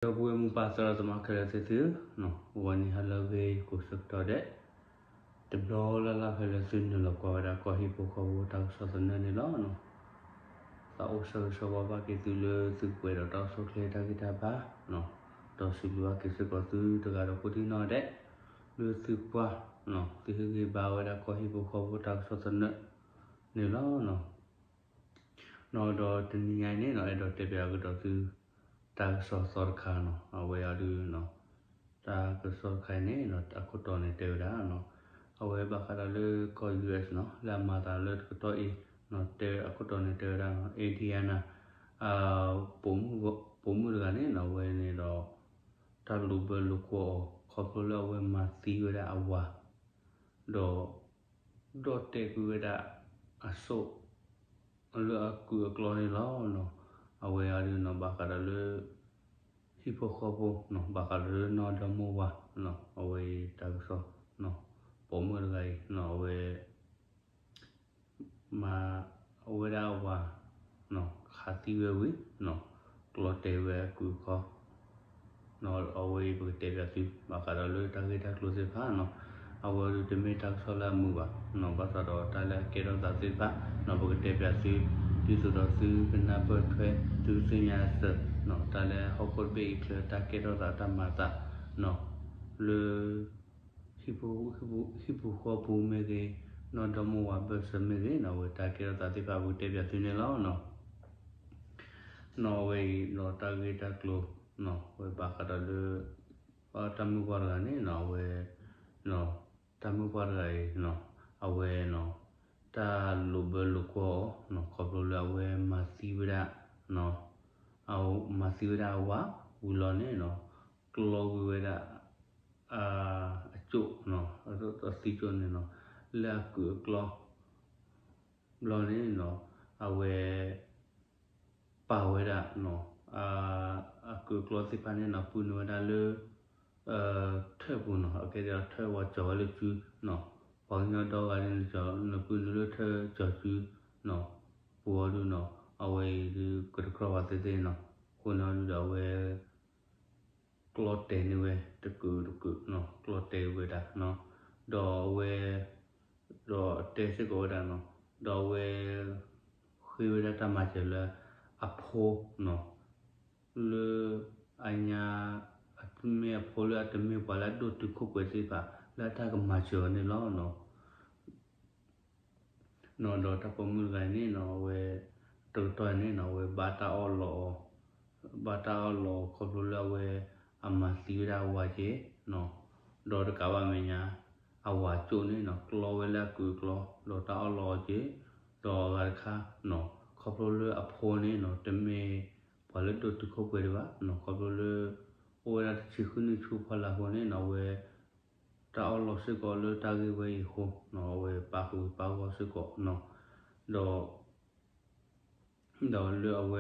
ဒီပုၢ်ဝဲၢ်မိၢ်ပၢ်သရၣ်သမါခဲလၢာ်သ့ၣ်သုဧၢ, ဂီၤနံၤဟါလၢအဂ့ၤကိးဆၢကတီၢ်ဒဲး, တဘျီလၢ်လၢ်ဖဲလၢသုနုာ်လီၤကွၢ်ဝဲဒၣ်ကီၢ်ဟံၣ်ဖိဃီဖိတၢ်ကစီၣ်သနၢၣ်န့ၣ်လီၤ. သးအိၣ်ဆၢဂ့ၤဆၢဝါဘၣ်က့ၤသုလၢသုကပှဲၤဒီးတၢ်အိၣ်ဆူၣ်အိၣ်ချ့တၢ်ဂံၢ်တၢ်ဘါ, ဒီးစံးဘျုးဘၣ်က့ၤစ့ၢ်ကီးသုတဂၤဒီးကိးဒံနီၢ်ဒဲး, လၢသုကွၢ်, သုဟ့ၣ်ဂံၢ်ဘါဝဲဒၣ်ကီၢ်ဟံၣ်ဖိဃီဖိတၢ်ကစီၣ်သနၢၣ်န့ၣ်လီၤ. ဒီးတနံၤညါအံၤန့ၣ် အဲၣ်ဒိးတဲပၠးကဒီးသု တၢ်ကစီၣ်သီတခါန့ၣ်, အဝဲအံၤဒုး တၢ်ကစီၣ်တခါအံၤန့ၣ် အခိၣ်တီန့ၣ်တဲဝဲဒၣ်, အဝဲဘၣ်ဃးဒီးလၢကီၢ် U S န့ၣ် လၢအမၤသးလၢတကတီၢ်အံၤ, တဲအခိၣ်တီန့ၣ်တဲဝဲဒၣ် Indiana ပိာ်မုၣ်တဂၤန့ၣ် အဝဲန့ၣ်ဒီး တၢ်လိာ်ဘၢလိာ်ကွီၢ်အီၤ ခီဖျိလၢအဝဲမၤသံဝဲဒၣ်အဝၤ ဒီး ဒီၣ်တဲာ်ကွံာ်ဝဲဒၣ်အစိၣ် လၢအကုၢ်အကျီန့ၣ်လီၤ. အဝဲအံၤဒုး ဘၣ်ဃးဒီးလၢ ဟံၣ်ဖိဃီဖိ, ဘၣ်ဃးဒီးလၢနီၢ်ဒီမါဝၤ, အဝဲအံၤတၢ်ကစီၣ်, ပိာ်မုၣ်တဂၤအံၤ အဝဲ မၤဝဲဒၣ်အဝၤ ခးသံဝဲဝံၤ ကျီတဲာ်ဝဲအကုၢ်အခီ, အဝဲအံၤပကတဲပၠးသု ဘၣ်ဃးဒီးလၢတၢ်ဂ့ၢ်တၢ်ကျိၤသ့ၣ်တဖၣ်န့ၣ်, အဝဲအံၤဒုးတမ့ၢ်တၢ်ကစီၣ်လၢအမုာ်ဘၣ်, ဘၣ်ဆၣ်ဒီးတၢ်လၢအကဲထီၣ်သးသ့ၣ်တဖၣ်န့ၣ် ပကတဲပၠးသု ဒ်သိးဒီးသုကနၢ်ပၢၢ်ထွဲ သုကသ့ၣ်ညါအသိး, တၢ်လၢဟီၣ်ခိၣ်တဘ့ၣ်အံၤအချၢ တၢ်ကဲထီၣ်သးတၢ်မၤသး လၢ ဟံၣ်ပူၤဃီပူၤမ့ၢ်ဂ့ၤ, နီၢ်ဒီမါဝၤဘၢၣ်စၢၤမ့ၢ်ဂ့ၤန့ၣ် အဝဲတၢ်ကဲထီၣ်သးသ့ၣ်တဖၣ်ပကတဲပၠးသုန့ၣ်လီၤ. န့ၣ်အဝဲအံၤဒီးတၢ်ဂ့ၢ်တၢ်ကျိၤ ဝဲဘၣ်ဃးဒီးလၢ တၢ်မုၣ်ပှၢ်တဂၤန့ၣ် အဝဲ တၢ်မုၣ်ပှၢ်တဂၤအံၤ အဝဲ တၢ်လိာ်ဘၢလိာ်ကွီၢ်အီၤ ခီဖျိလၢအဝဲမၤသံဝဲဒၣ် မၤသံဝဲဒၣ်အဝၤဝံၤလီၤန့ၣ် ကျီကွံာ်ဝဲဒၣ် အကၠိၣ် အသံကၠိၣ်န့ၣ် လၢအကုၢ်အကျီ ဘျီန့ၣ် အဝဲ ပာ်ဝဲဒၣ် အကုၢ်အကျီသ့ၣ်တဖၣ်န့ၣ် ပုၢ်နုာ်ဝဲဒၣ်လၢ ထၢၣ်ပူၤန့ၣ် အကဲဒ်ထၢၣ်ဝဲကၠီၤဝဲလၢစု ပှၤကညီဒီဂၤန့ၣ် နပုၢ်နုာ်လၢထၢၣ်ကၠီၤစု ပူၤအီၤဒုး အဝဲအံၤဒုးကတကြၢးဘၣ်သ့ၣ်သ့ၣ်န့ၣ် အဃိန့ၣ်အီၤဒုးဒီးအဝဲ ကျီတဲာ်န့ၢ်ဝဲတကုာ်တကုာ် ကျီတဲာ်ဝဲဒၣ် ဒီးအဝဲ ဒီးတဲစ့ၢ်ကီးဝဲဒၣ်န့ၣ် ဒီးအဝဲ ဃ့ဝဲဒၣ်တၢ်မၤစၢၤလၢ အဖိ လၢ အညါ မ့ၢ်အဖိလၢအတမ့ၢ်ပှၤလၢအဒိၣ်တုာ်ခိၣ်ပှဲၤသ့ၣ်တဖၣ် လၢအတၢ်ကမၤစၢၤအီၤန့ၣ်လီၤ. ဒီးတၢ်ပိာ်မုၣ်တဂၤန့ၣ် အဝဲ တကတီၢ်န့ၣ် အဝဲဘၣ်တၢ်အီၣ်လီးအီၤ ဘၣ်တၢ်အီၣ်လီးအီၤခီဖျိလၢအဝဲ အမၤသံဝဲဒၣ်အဝၤက့ၤ ဒီးတကးဘၣ်မဲာ်ညါ အဝၤကၠိၣ်န့ၣ် ကျီဝဲလၢအကုၢ်အကျီ ဒီးတၢ်အီၣ်လီးအီၤက့ၤ ဒီးအဂၤတခါ ခီဖျိလၢအဖိန့ၣ် တမ့ၢ်ပှၤလၢဒိၣ်တုာ်ခိၣ်ပှဲၤဒံးဘၣ် ခီဖျိလၢ အိၣ်ဝဲဒၣ်တဆံဃုနံၣ်ဆူ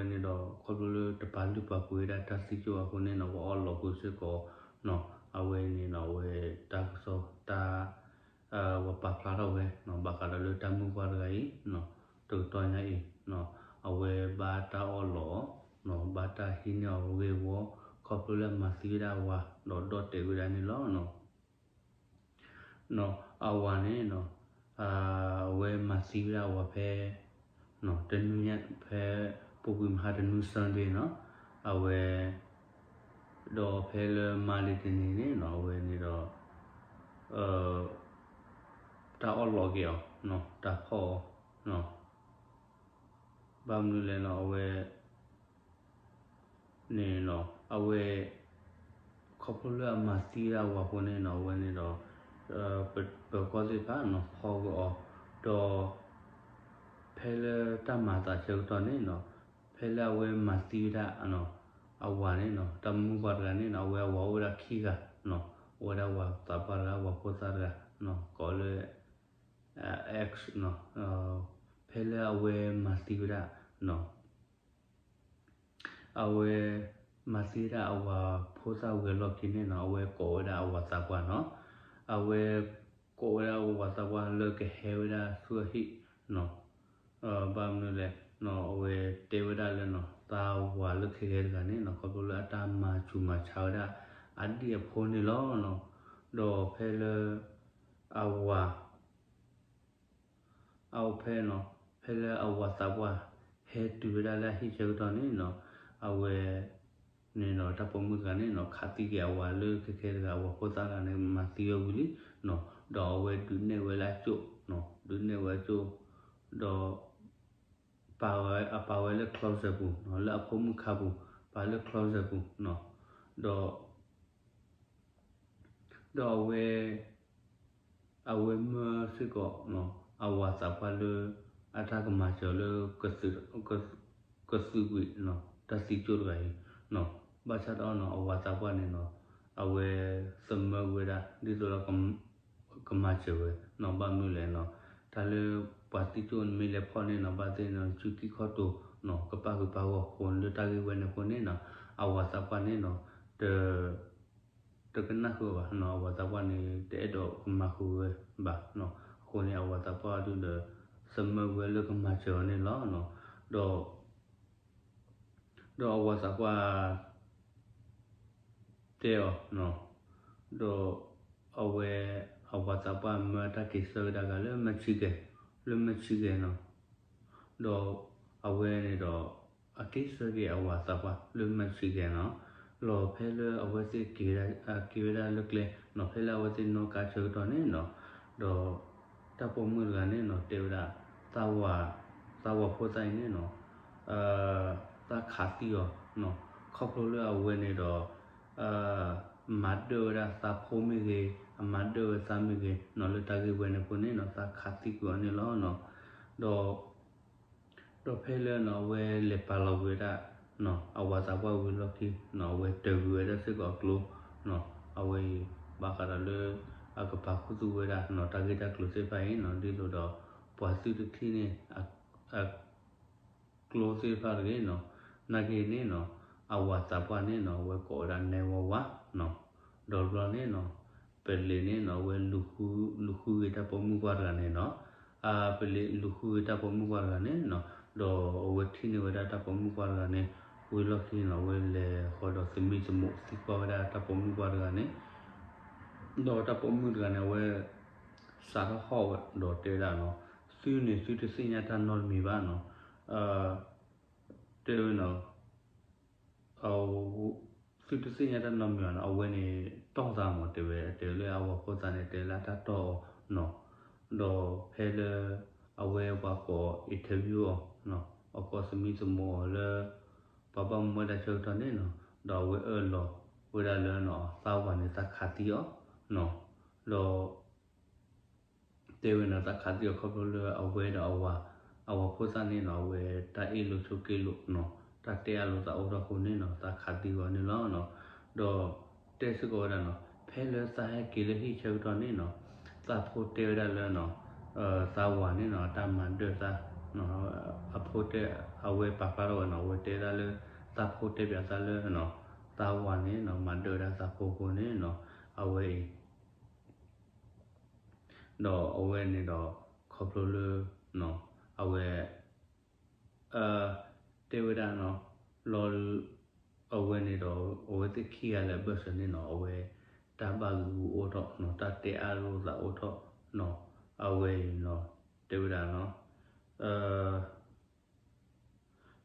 ဖီလာ်အဃိန့ၣ် အဝဲ တၢ်အီၣ်လီးစ့ၢ်ကီးလၢတၢ်ဂ့ၢ်ဝဲအံၤအဃိ အဝဲပာ်ဃုာ်ပာ်ဂီၢ်စ့ၢ်ကီး ဒီး ဒီးလၢအဝဲန့ၣ်ဒီး ခီဖျိလၢတပာ်လုၢ်ပာ်ပှ့ၤဝဲဒၣ်တၢ်သံကၠိၣ်အဃိန့ၣ် အဝဲအီၣ်လီးဃုာ်စ့ၢ်ကီး အဝဲန့ၣ်ဒီးအဝဲတၢ်ကစီၣ်တၢ် ဝဲပာ်ဖျါထီၣ်ဝဲ ဘၣ်ဃးဒီးလၢတၢ်မုၣ်ပှၢ်တဂၤအံၤ တကတီၢ်ညါအံၤ အဝဲဘၣ်တၢ်အီၣ်လီးအီၤ ဘၣ်တၢ်ဟံးန့ၢ်အီၤဂ့ၢ်ဝီ ခီဖျိလၢအမၤသံဝဲဒၣ်အဝၤ ဒီးဒီၣ်တဲာ်ဝဲဒၣ်န့ၣ်လီၤ. အဝၤန့ၣ် အဝဲမၤသံဝဲဒၣ်အဝၤဖဲ တနွံညါ ဖဲပူၤကွံာ်မဟါတနွံ Sunday န့ၣ် အဝဲ ဒီးဖဲလၢ Monday တနံၤန့ၣ် အဝဲန့ၣ်ဒီး တၢ်အီၣ်လီးက့ၤအီၤ တၢ်ဖီၣ်အီၤ ဘၣ်မနုၤလဲၣ်န့ၣ် အဝဲ န့ၣ် အဝဲ ခီဖျိလၢအမၤသံဝဲဒၣ်အဝၤအဃိန့ၣ် အဝဲန့ၣ်ဒီး ပၢၤကီၢ်သ့ၣ်တဖၣ်န့ၣ် ဖီၣ်က့ၤအီၤ ဒီး ဖဲလၢတၢ်မၤသးဆၢကတီၢ်န့ၣ် ဖဲလၢအဝဲမၤသံဝဲဒၣ် အဝၤန့ၣ် တၢ်မုၣ်ပှၢ်တဂၤန့ၣ် အဝဲအဝၤအိၣ်ဝဲဒၣ်ခံဂၤ အိၣ်ဝဲဒၣ်ဝၤသးပှၢ်တဂၤ ဝၤဖိသၣ်တဂၤ ကိးလၢ X ဖဲလၢအဝဲမၤသံဝဲဒၣ် အဝဲ မၤသံဝဲဒၣ်အဝၤဖိသၣ်ဝံၤအလီၢ်ခံန့ၣ် အဝဲကိးဝဲဒၣ်အဝၤသးပှၢ်န့ၣ် အဝဲ ကိးဝဲဒၣ်အဝၤသးပှၢ်လၢကဟဲဝဲဒၣ်ဆူအဟံၣ်န့ၣ် ဘၣ်မနုၤလဲၣ် အဝဲတဲဝဲဒၣ်လၢ သးဝၤလၢခဲကဲတဂၤန့ၣ်နီၤ ခီဖျိလၢအတၢ်မၤဆူးမၤဆါဝဲဒၣ် အဒံၣ်အဖိန့ၣ်လီၤနီၤ. ဒီးဖဲလၢ အဝၤ အဝဲဖဲနီၤ ဖဲလၢအဝၤသးပှၢ် ဟဲတုၤဝဲဒၣ်လၢအဟံၣ်ဆၢကတီၢ်န့ၣ်နီၤ အဝဲ န့ၣ်ဒီးတၢ်ပိာ်မုၣ်တဂၤန့ၣ်နီၤ ခးသံက့ၤအဝၤလၢခဲကဲတဂၤ အဝၤဖိသၣ်တဂၤန့ၣ် မၤသံဝဲဝံၤလံနီၤ ဒီးအဝဲဒုးနဲၣ်ဝဲလၢအကၠိၣ်နီၤ ဒုးနဲၣ်ဝဲအကၠိၣ် ဒီး ပာ်ဝဲ အပာ်ဝဲလၢ closet ပူၤနီၤ လၢအဖိမုၣ်ခါပူၤ ပာ်လၢ closet ပူၤနီၤ ဒီး ဒီးအဝဲ အဝဲမၢစ့ၢ်ကီး အဝၤသးပှၢ်လၢ အတၢ်ကမၤစၢၤလၢ ကသုးကွံာ် တၢ်သံကၠိၣ်တဂၤအံၤနီၤ ဘၣ်ဆၣ်ဒီးနီၤ အဝၤသးပှၢ်န့ၣ်နီၤ အဝဲသမၢကွံာ်ဝဲဒၣ် ဒ်သိးဒီး ကမၤစၢၤဝဲနီၤ ဘၣ်မနုၤလဲၣ်နီၤ တၢ်လၢပှၤသံကၠိၣ်နမ့ၢ်လဲၤဖီၣ်န့ၣ်နီၤ ဘၣ်သ့ၣ်နီၤ စုခံခီၣ်တိၤနီၤ ကပာ်ဃုာ်ပာ်ဂီၢ်အဃိန့ၣ် လၢတၢ်ဂ့ၢ်ဝဲန့ၣ်အဃိန့ၣ်နီၤ အဝၤသးပှၢ်န့ၣ်နီၤ တ တကနၣ်ဃုာ်ဘၣ်နီၤ အဝၤသးပှၢ်န့ၣ် တအဲၣ်ဒိးကမၤဃုာ်ဝဲဘၣ်နီၤ အဃိန့ၣ် အဝၤသးပှၢ်ဒုးဒီး သမၢဝဲလၢကမၤစၢၤအီၤန့ၣ်လီၤနီၤ ဒီး ဒီးအဝၤသးပှၢ် တဲအီၤနီၤ ဒီးအဝဲ အဝၤသးပှၢ်မၢတၢ်က့ၤဆၢကဒါက့ၤလၢ Michigan လၢ Michigan နီၤ ဒီးအဝဲန့ၣ်ဒီး အက့ၤဆၢက့ၤအဝၤသးပှၢ်လၢ Michigan နီၤ လီၤဖဲလၢအဝဲသ့ၣ်က့ၤဝဲဒၣ်လၢကျဲနီၤ ဖဲလၢအဝဲသ့ၣ်နီၣ်ကါဆၢကတီၢ်န့ၣ်နီၤ ဒီး တၢ်ပိာ်မုၣ်တဂၤန့ၣ်နီၤ တဲဝဲဒၣ် သးဝၤ သးဝၤဖိသၣ်အံၤန့ၣ်နီၤ သးခးသံအီၤနီၤ ခီဖျိလၢအဝဲန့ၣ်ဒီး မၤဒၢၣ်ဝဲဒၣ်သးဖိမ့ၢ်ဂ့ၤ အမၤဒၢၣ်ဝဲသးမ့ၢ်ဂ့ၤနီၤ လၢတၢ်ဂ့ၢ်ဝဲန့ၣ်အဃိန့ၣ်နီၤ သးခးသံကွံာ်အီၤန့ၣ်လီၤနီၤ ဒီး ဒီးဖဲလၢနီၤ အဝဲလဲၤပာ်လီၤကွံာ်ဝဲဒၣ် အဝၤသးပှၢ်ဝံၤလီၢ်ခံနီၤ အဝဲတၢၤကွံာ်ဝဲဒၣ်စ့ၢ်ကီးအကျိနီၤ အဝဲအံၤ ဘၣ်ဃးဒီးလၢ အကပာ်ခူသူၣ်ဝဲဒၣ်နီၤ တၢ်ဂ့ၢ်တၢ်ကျိၤသ့ၣ်တဖၣ်အံၤနီၤ ဒ်သိးဒီး ပှၤသုတထံၣ်န့ၣ် အ ကျိသ့ၣ်တဖၣ်တဂ့ၤနီၤ, နာ်က့န့ၣ်နီၤ, အဝၤသးပှၢ်န့ၣ်နီၤ အဝဲကိးဝဲဒၣ်နဲဝါဝါနီၤ, ဒီးဘျီန့ၣ်နီၤ, ပလံၤန့ၣ်နီၤ အဝဲ လူၤဃုဂ့ၤတၢ်ပိာ်မုၣ်ပှၢ်တဂၤန့ၣ်နီၤ, ပလံၤလူၤဃုဂ့ၤတၢ်ပိာ်မုၣ်ပှၢ်တဂၤန့ၣ်နီၤ, ဒီးအဝဲထံၣ်န့ၢ်ဝဲဒၣ်တၢ်ပိာ်မုၣ်ပှၢ်တဂၤန့ၣ်, ဝံၤလီၢ်ခံနီၤ အဝဲလဲၤဃီဒီးသမံသမိးသံကွၢ်ဝဲဒၣ်တၢ်ပိာ်မုၣ်ပှၢ်တဂၤန့ၣ်, ဒီးတၢ်ပိာ်မုၣ်တဂၤန့ၣ် အဝဲ စးထီၣ်ဟီၣ်ဝဲဒီးတဲဝဲဒၣ်နီၤ, သုန့ၣ်သုတသ့ၣ်ညါတၢ်နီတမံၤဘၣ်နီၤ, တဲဝဲနီၤ, သုတသ့ၣ်ညါတၢ်နီတမံၤဘၣ်နီၤ, အဝဲန့ၣ်တီၢ်သးမး တဲဝဲ, တဲဝဲလၢအဝၤဖိသၣ်န့ၣ် တဲလၢအတၢ်တီၢ်အီၤနီၤ, ဒီးဖဲလၢ အဝဲပှၤကိး interview အီၤ, အကိးသမံသမိးအီၤလၢ ပှၤဘၣ်မူဘၣ်ဒါဆၢကတီၢ်န့ၣ်နီၤ, ဒီးအဝဲအၢၣ်လီၤဝဲဒၣ်လၢနီၤ သးဝၤန့ၣ်သးခးသံအီၤနီၤ, ဒီး တဲဝဲနီၤ သးခးသံအီၤခီဖျိလၢအဝဲဒီးအဝၤ, အဝၤဖိသၣ်န့ၣ်နီၤ အဝဲတၢ်အ့ၣ်လိာ်ဆိးက့လိာ်နီၤ, တၢ်တဲအါလိာ်သးအိၣ်ထီၣ်အဃိန့ၣ်နီၤ သးခးသံအီၤန့ၣ်လီၤနီၤ, ဒီးတဲစ့ၢ်ကီးဝဲဒၣ်နီၤ ဖဲလၢသးဟဲက့ၤလၢဟံၣ်ဆၢကတီၢ်န့ၣ်နီၤ, သးဖိတဲဝဲဒၣ်လၢနီၤ, သးဝၤန့ၣ်နီၤ တၢ်မၤဒၢၣ်သး, အဖိတဲ အဝဲပာ်ဖျါထီၣ်ဝဲနီၤ အဝဲတဲဒၣ်လၢ သးဖိတဲပၠးသးလၢနီၤ, သးဝၤန့ၣ်နီၤ မၤဒၢၣ်ဝဲဒၣ်သးဖိအဃိန့ၣ်နီၤ, အဝဲအံၤ ဒီးအဝဲန့ၣ်ဒီး ခီဖျိလၢ အဝဲ တဲဝဲဒၣ်နီၤ, လီၤ အဝဲန့ၣ်ဒီး အဝဲသ့ၣ်ခံဂၤလၢာ်အဘၢၣ်စၢၤန့ၣ်နီၤ အဝဲ တၢ်ဘၣ်ဂုာ်ဂုာ်အိၣ်ထီၣ်နီၤ တၢ်တဲအါလိာ်သးအိၣ်ထီၣ်နီၤ, အဝဲအံၤနီၤ တဲဝဲဒၣ်နီၤ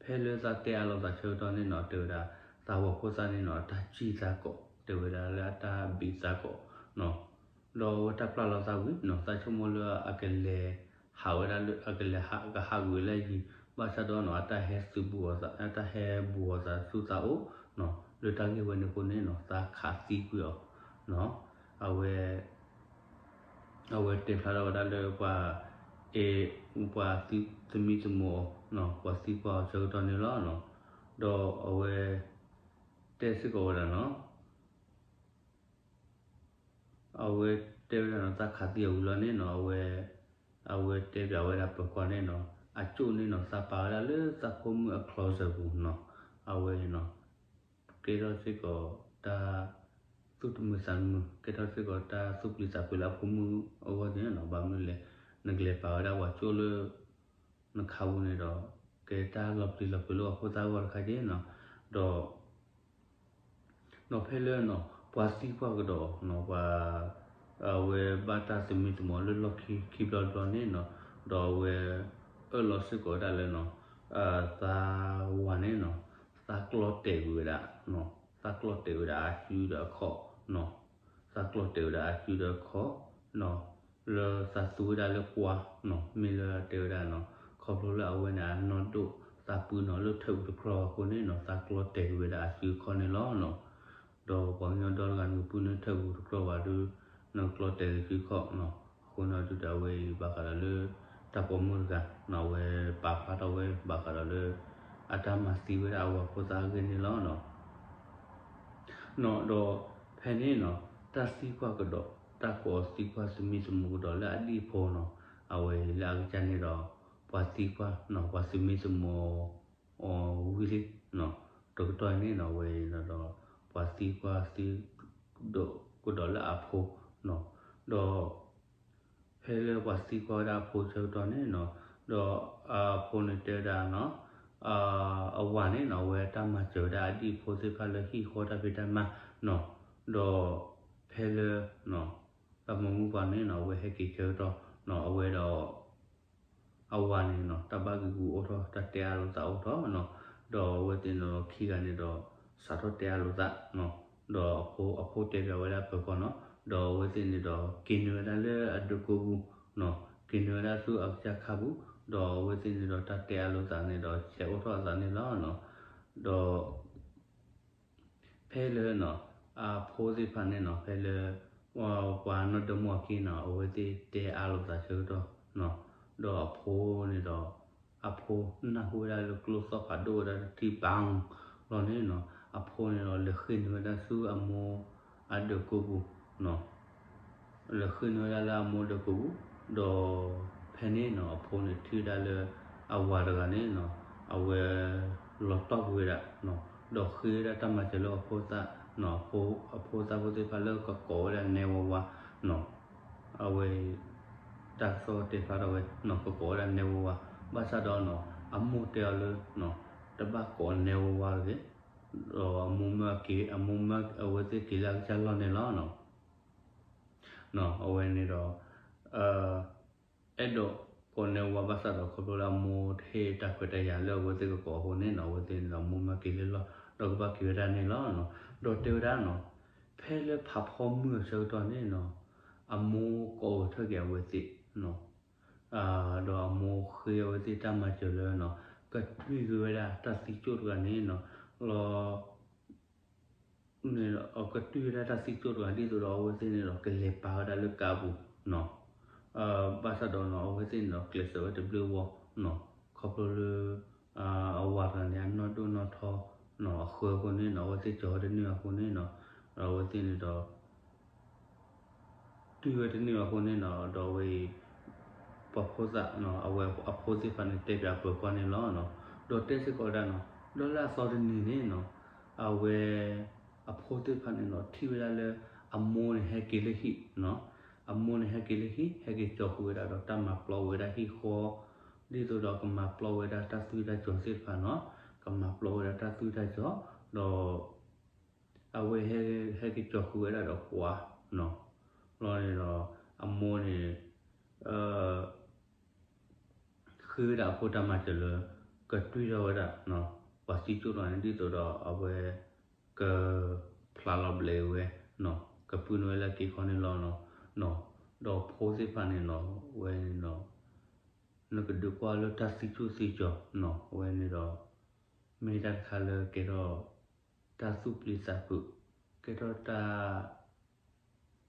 ဖဲလၢသးတဲအါလိာ်သးဆၢကတီၢ်န့ၣ်နီၤ တဲဝဲဒၣ် သးဝၤဖိသၣ်န့ၣ်နီၤ အတၢ်စံၣ်သးကိး တဲဝဲဒၣ်လၢအတၢ်ဘံးသးကိးနီၤ, ဒီးအဝဲတၢ်ပျၢ်လီၤသးဝံၤနီၤ သးဆိကမိၣ်လၢအကလဲၤဟးဝဲဒၣ်လၢ အကလဲၤကဟးကွံာ်လၢအယံၤ ဘၣ်ဆၣ်ဒီးနီၤ အတၢ်ဟဲသုးဘူးအသး အတၢ်ဟဲဘူးအသးဆူသးအိၣ်နီၤ, လၢတၢ်ဂ့ၢ်ဝဲန့ၣ်အဃိန့ၣ်နီၤ သးခးသံကွံာ်အီၤနီၤ, အဝဲ အဝဲတဲဖျါထီၣ်ဝဲဒၣ်လၢပှၤ အဲ ပှၤသမံသမိးအီၤနီၤ ပှၤသံကွၢ်အီၤဆၢကတီၢ်န့ၣ်လီၤနီၤ, ဒီးအဝဲ တဲစ့ၢ်ကီးဝဲဒၣ်နီၤ, အဝဲတဲဝဲဒၣ်နီၤ သးခးသံအီၤဝံၤလီၤန့ၣ်နီၤ အဝဲ အဝဲတဲပၠးဝဲဒၣ်ပၢၤကီၢ်န့ၣ်နီၤ အကၠိၣ်န့ၣ်နီၤ သးပာ်ဝဲဒၣ်လၢသးဖိမုၣ်အ closet ပူၤနီၤ, အဝဲအံၤနီၤ ကဲထီၣ်စ့ၢ်ကီးတၢ် သူၣ်တမုာ်သးတမုာ် ကဲထီၣ်စ့ၢ်ကီးတၢ်သူၣ်ပျံၤသးဖုးလၢအဖိမုၣ်အဂီၢ်န့ၣ်နီၤ, ဘၣ်မနုၤလဲၣ် နကလဲၤပာ်ဝဲဒၣ်ပှၤကၠိၣ်လၢ နခးပူၤန့ၣ်ဒီး ကဲတၢ်လီၤပျံၤလီၤဖုးလၢပှၤဖိသၣ်အဂီၢ်တခါက့နီၤ, ဒီး ဒီးဖဲလၢနီၤ ပှၤသံကွၢ်ကဒီးနီၤ ပှၤ အဝဲဘၣ်တၢ်သမံသမိးလၢလီၢ်ခံခံဘျီတဘျီန့ၣ်နီၤ, ဒီးအဝဲ အၢၣ်လီၤစ့ၢ်ကီးဝဲဒၣ်လၢနီၤ သးဝၤန့ၣ်နီၤ သးကျီတဲာ်ကွံာ်ဝဲဒၣ်, သးကျီတဲာ်ဝဲဒၣ်အစုဒီးအခီၣ်နီၤ, သးကျီတဲာ်ဝဲဒၣ်အစုဒီးအခီၣ်နီၤ, လၢသးသူဝဲဒၣ်လၢပှၤနီၤ မ့ၢ်လၢတဲဝဲဒၣ်နီၤ ခီဖျိလၢအဝဲန့ၣ် အနီၢ်ဒိၣ်သးပုၢ်နီၤ လၢထၢၣ်ပူၤတကြီအဃိန့ၣ်နီၤ သးကျီတဲာ်ကွံာ်ဝဲဒၣ်အစုအခီၣ်န့ၣ်လီၤနီၤ. ဒီးပှၤကညီဒီတဂၤနကပုၢ်န့ၣ်ထၢၣ်ပူၤတကြီဘၣ်ဒီး နကကျီတဲာ်က့ၤစုခီၣ်နီၤ, အဃိန့ၣ်ဒုးဒီးအဝဲအံၤဘၣ်ဃးဒီးလၢ တၢ်ပိာ်မုၣ်တဂၤနီၤ အဝဲပာ်ဖျါထီၣ်ဝဲဘၣ်ဃးဒီးလၢ အတၢ်မၤသံဝဲဒၣ်အဝၤဖိသၣ်အဂ့ၢ်န့ၣ်လီၤနီၤ. နီၤဒီးဖဲန့ၣ်နီၤ တၢ်သံကွၢ်ကဒီး တၢ်ကိးသံကွၢ်သမံသမိးကဒီးလၢအဒံၣ်ဖိနီၤ, အဝဲလၢအကစၢ်န့ၣ်ဒီး ပှၤသံကွၢ်နီၤ ပှၤသမံသမိး အီၤဝံၤလံနီၤ, တကတီၢ်အံၤန့ၣ်နီၤ အဝဲဒီး ပှၤသံကွၢ်သံ ဒီးကဒီးလၢအဖိနီၤ, ဒီး ဖဲလၢပှၤသံကွၢ်ဝဲဒၣ်အဖိဆၢကတီၢ်န့ၣ်နီၤ, ဒီးအဖိန့ၣ်တဲဝဲဒၣ်နီၤ, အဝၤန့ၣ်နီၤ အဝဲတၢ်မၤစၢၤဝဲဒၣ်အဒံၣ်ဖိသ့ၣ်တဖၣ်လၢဟံၣ်ဃီတၢ်ဖံးတၢ်မၤနီၤ, ဒီးဖဲလၢ ပှၤမုၢ်ပှၤန့ၣ်နီၤ အဝဲဟဲက့ၤဆၢကတီၢ်နီၤ အဝဲဒီး အဝၤန့ၣ်နီၤ တၢ်ဘၣ်ဂံာ်ဂူာ်အိၣ်ထီၣ် တၢ်တဲအါလိာ်သးအိၣ်ထီၣ်နီၤ, ဒီးအဝဲသ့ၣ်န့ၣ်ဒီးခံဂၤန့ၣ်ဒီး စးထီၣ်တဲအါလိာ်သးနီၤ, ဒီးအဖိတဲပၠးဝဲဒၣ်ပၢၤကီၢ်နီၤ, ဒီးအဝဲသ့ၣ်န့ၣ်ဒီး က့ၤနုာ်ဝဲဒၣ်လၢအဒၢးကိးပူၤနီၤ, က့ၤနုာ်ဝဲဒၣ်ဆူအကစၢ်ခါပူၤ, ဒီးအဝဲသ့ၣ်န့ၣ်ဒီး တၢ်တဲအါလိာ်သးန့ၣ်ဒီး ဆဲးအိၣ်ထီၣ်အသးန့ၣ်လီၤနီၤ, ဒီး ဖဲလၢနီၤ အဖိသ့ၣ်တဖၣ်န့ၣ်နီၤ ဖဲလၢ ပှၤနီၢ်ဒၢမုၣ်အခံနီၤ အဝဲသ့ၣ်တဲအါလိာ်သးဆၢကတီၢ်နီၤ, ဒီးအဖိန့ၣ်ဒီး အဖိနၢ်ဟူဝဲဒၣ်လၢကျိသီၣ်ဖးဒိၣ်ဝဲဒၣ်တထံၣ်ဘၣ်လီၤန့ၣ်နီၤ, အဖိန့ၣ်ဒီး လဲၤဃ့ၢ်နုာ်ဝဲဒၣ်ဆူအမိၢ်အဒၢးကိးပူၤနီၤ လဲၤဃ့ၢ်နုာ်ဝဲဒၣ်လၢအမိၢ်ဒၢးကိးပူၤ, ဒီးဖဲန့ၣ်နီၤ အဖိန့ၣ်ထံၣ်ဝဲဒၣ်လၢ အဝၤတဂၤန့ၣ်နီၤ အဝဲ လီၤတီၢ်ကွံာ်ဝဲဒၣ်နီၤ, ဒီးဃ့ဝဲဒၣ်တၢ်မၤစၢၤလၢအဖိသၣ်နီၤ, အဖိသၣ်ဖိသ့ၣ်တဖၣ်လၢကကိးဝဲဒၣ်နဲဝါဝါနီၤ, အဝဲ တၢ်ကစီၣ်တဲဖျါထီၣ်ဝဲနီၤ ကကိးဝဲဒၣ်နဲဝါဝါ, ဘၣ်ဆၣ်ဒီးနီၤ အမိၢ်တဲအီၤလၢ တဘၣ်ကိးနဲဝါဝါတဂ့ၤ, ဒီးအမိၢ်မၢက့ၤ အမိၢ်မၢအဝဲသ့ၣ်က့ၤလၢအကစၢ်လီၢ်န့ၣ်လီၤနီၤ. အဝဲန့ၣ်ဒီး အဲၣ်ဒိးကိးနဲဝါဝါဘၣ်ဆၣ်ဒီး ခီဖျိလၢအမိၢ်တဟ့ၣ်တၢ်ခွဲးတၢ်ယာ်လၢအဝဲသ့ၣ်ကကိးအဃိန့ၣ်နီၤ အဝဲသ့ၣ်န့ၣ်ဒီး အမိၢ်မၢက့ၤလၢလီၢ် ဒီးကဘၣ်က့ၤဝဲဒၣ်န့ၣ်လီၤ. ဒီးတဲဝဲဒၣ်နီၤ ဖဲလၢဖးဖီမုၢ်အဆၢကတီၢ်န့ၣ်နီၤ အမိၢ်ကိးဂဲၤထၢၣ်က့ၤအဝဲသ့ၣ်နီၤ ဒီးအမိၢ်ဃ့အဝဲသ့ၣ်တၢ်မၤစၢၤလၢနီၤ ကတွံၢ်က့ၤဝဲဒၣ်တၢ်သံကၠိၣ်တဂၤန့ၣ်နီၤ လီၤ န့ၣ်ဒီး ကတွံၢ်ဝဲဒၣ်တၢ်သံကၠိၣ်တဂၤ ဒ်သိးဒီးအဝဲသ့ၣ်န့ၣ်ဒီး ကလဲၤပာ်ဝဲဒၣ်လၢကါပူၤနီၤ. ဘၣ်ဆၣ်ဒီးနီၤ အဝဲသ့ၣ်န့ၣ်ဒီး ကျဲးစၢးဝဲတဘျုးဝီနီၤ ခီဖျိလၢ အဝၤတဂၤန့ၣ် အနီၢ်ဒိၣ်နီၢ်ထီနီၤ အဃၢအဃိန့ၣ်နီၤ အဝဲသ့ၣ်ကၠီၤဝဲတန့ၢ်အဃိန့ၣ်နီၤ ဒီးအဝဲသ့ၣ်န့ၣ်ဒီး တွံၢ်ဝဲတန့ၢ်အဃိန့ၣ်နီၤ ဒီးအဝဲအံၤ ပှၤဖိသၣ်နီၤ အဝဲအဖိသ့ၣ်တဖၣ်န့ၣ်တဲပၠးပၢၤကီၢ်န့ၣ်လီၤ. ဒီးတဲစ့ၢ်ကီးဝဲဒၣ်နီၤ ဒီးလၢအသီတနံၤန့ၣ်နီၤ အဝဲ အဖိသ့ၣ်တဖၣ်န့ၣ်နီၤ ထံၣ်ဝဲဒၣ်လၢ အမိၢ်န့ၣ်ဟဲက့ၤလၢဟံၣ်နီၤ အမိၢ်န့ၣ်ဟဲက့ၤလၢဟံၣ် ဟဲက့ၤကၠီၤဃုာ်ဝဲဒၣ်ဒီးတၢ်မၤပျီဝဲဒၣ်ဟံၣ်ဃီ ဒ်သိးဒီးကမၤပျီဝဲဒၣ်တၢ်သွံၣ်တၢ်စီၤသ့ၣ်တဖၣ်နီၤ ကမၤပျီဝဲဒၣ်တၢ်သွံၣ်တၢ်စီၤ ဒီး အဝဲဟဲက့ၤကၠီၤဃုာ်ဝဲဒၣ်ဒီးပှၤနီၤ လီၤန့ၣ်ဒီး အမိၢ်န့ၣ် ဃ့ဝဲဒၣ်အဖိတၢ်မၤစၢၤလၢ ကတွံၢ်ထီၣ်ဝဲဒၣ် ပှၤသံကၠိၣ်တဂၤန့ၣ် ဒ်သိးဒီးအဝဲ ကဖျါလီၤဘျဲးဝဲနီၤ ကပုၢ်န့ၢ်ဝဲလၢက့ၤခီန့ၣ်လီၤနီၤ. ဒီးဖိသ့ၣ်တဖၣ်န့ၣ်နီၤ အဝဲန့ၣ်ဒီး နကဒုးကွၢ်လၢတၢ်သံကၠိၣ်သံကၠီၤနီၤ အဝဲန့ၣ်ဒီး မ့ၢ်တၢ်တခါလၢကဲထီၣ် တၢ်သူၣ်ပျံၤသးဖုး ကဲထီၣ်တၢ်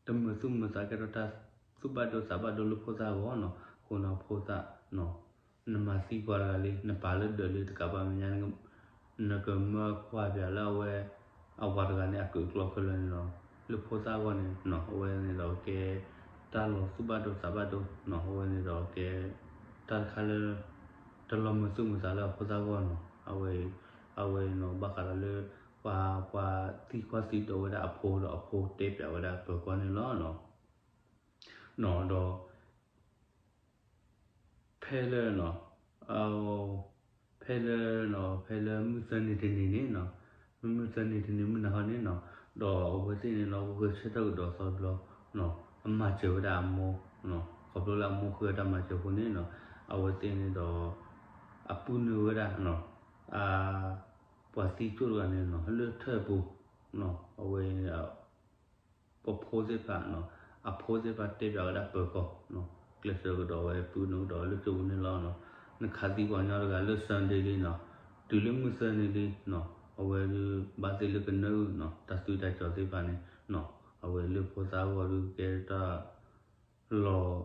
တမုာ်သူၣ်မုာ်သး ကဲထီၣ်တၢ်သူၣ်ဘၣ်ဒိသးဘၣ်ဒိလၢဖိသၣ်အဂီၢ်နီၤ. အဃိန့ၣ်ဖိသၣ် နမၤသံပှၤတဂၤလံ နပာ်လၢဒၢးလံတကးဘၣ်မဲာ်ညါ နကမၢကွၢ်ပၠးလၢအဝဲ အဝၤတဂၤန့ၣ် အကုာ်အကျီခဲလၢာ်န့ၣ်ဒီး လၢဖိသၣ်အဂီၢ်န့ၣ်နီၤ အဝဲန့ၣ်ဒီးကဲ တၢ်လီၤသူၣ်ဘၣ်ဒိသးဘၣ်ဒိနီၤ. အဝဲန့ၣ်ဒီးကဲ တၢ်တခါလၢ တလီၤမုာ်သူၣ်မုာ်သးလၢအဖိသၣ်အဂီၢ်နီၤ. အဝဲ အဝဲနီၤ ဘၣ်ဃးဒီးလၢ ပှၤ ပှၤသံကွၢ်သံဒိးဝဲဒၣ်အဖိဒီးအဖိတဲပၠးဝဲဒၣ်ပၢၤကီၢ်န့ၣ်လီၤ. နီၤ ဒီး ဖဲလၢ ဖဲ ဖဲလၢ ဖဲလၢမုၢ်သၢနံၤတနံၤန့ၣ်နီၤ, မုၢ်မုၢ်သၢနံၤတနံၤမုၢ်နၤဟီန့ၣ်နီၤ, ဒီးအဝဲသ့ၣ်န့ၣ်နီၤ ဂဲၤဆၢထၢၣ်ကဒီးသီတဘျီ, အမၤစၢၤဝဲဒၣ်အမိၢ်, ခီဖျိလၢအမိၢ်ဃ့အီၤတၢ်မၤစၢၤအဃိန့ၣ်နီၤ, အဝဲသ့ၣ်န့ၣ်ဒီး အပုၢ်နုာ်ဝဲဒၣ် ပှၤသံကၠိၣ်တဂၤန့ၣ်နီၤ လၢထၢၣ်ပူၤ, အဝဲ ပဖိသ့ၣ်တဖၣ်, အဖိသ့ၣ်တဖၣ်တဲပၠးဝဲဒၣ်ပၢၤကီၢ်, ကျဲးစၢးကဒီးဝဲ ပုၢ်နုာ်ကဒီးဝဲလၢကၠိပူၤန့ၣ်လီၤ. နခးသံပှၤကညီတဂၤလၢ Sunday လံနီၤ, တုၤလၢမုၢ်သၢနံၤလံနီၤ, အဝဲဒုးဘၣ်သ့ၣ်လၢကနၢအုၣ်နီၤ တၢ်သွံၣ်တၢ်စီၤသ့ၣ်တဖၣ်န့ၣ်နီၤ, အဝဲလၢဖိသၣ်ဂီၢ်ဒုးကဲထီၣ်တၢ်လီၤ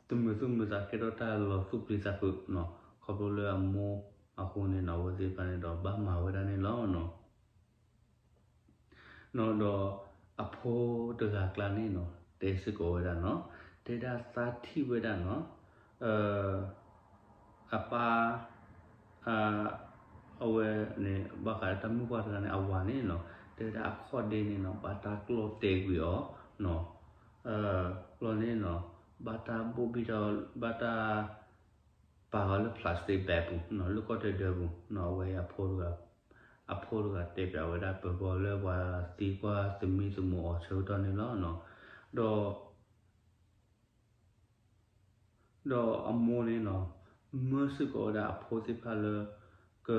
သူၣ်မုာ်သူၣ်မုာ်သး ကဲထီၣ်တၢ်လီၤသူၣ်ပျံၤသးဖုးနီၤ, ခီဖျိလၢအမိၢ်အဃိန့ၣ်နီၤ, အဝဲသ့ၣ်တဖၣ်န့ၣ်ဒီးဘၣ်မၤဝဲဒၣ်န့ၣ်လီၤနီၤ. နီၤဒီးအဖိတဂၤအကျါန့ၣ်နီၤ တဲစ့ၢ်ကီးဝဲဒၣ်နီၤ, တဲဒၣ်သးထံၣ်ဝဲဒၣ်နီၤ, အပၢ် အဝဲန့ၣ် ဘၣ်ဃးလၢတၢ်မုၣ်ပှၢ်တဂၤန့ၣ် အဝၤန့ၣ်နီၤ, တဲဝဲဒၣ်အခီၣ်ဒ့န့ၣ်နီၤ ဘၣ်တၢ်ကျီၢ်တဲာ်ကွံာ်အီၤနီၤ, လီၤန့ၣ်နီၤ, ဘၣ်တၢ်ဘိၣ်ဘံၣ်ထီၣ် ဘၣ်တၢ် ပာ်အီၤလၢ plastic bag ပူၤနီၤ, လၢကီၢ်တဒၢပူၤနီၤ, အဝဲအဖိတဂၤ, အဖိတဂၤတဲပၠးဝဲဒၣ်ပၢၤကီၢ်လၢပှၤသံကွၢ်သမံသမိးအီၤဆၢကတီၢ်န့ၣ်လီၤနီၤ. ဒီး ဒီးအမိၢ်န့ၣ်နီၤ, မၢစ့ၢ်ကီးဝဲဒၣ်အဖိသ့ၣ်တဖၣ်လၢ က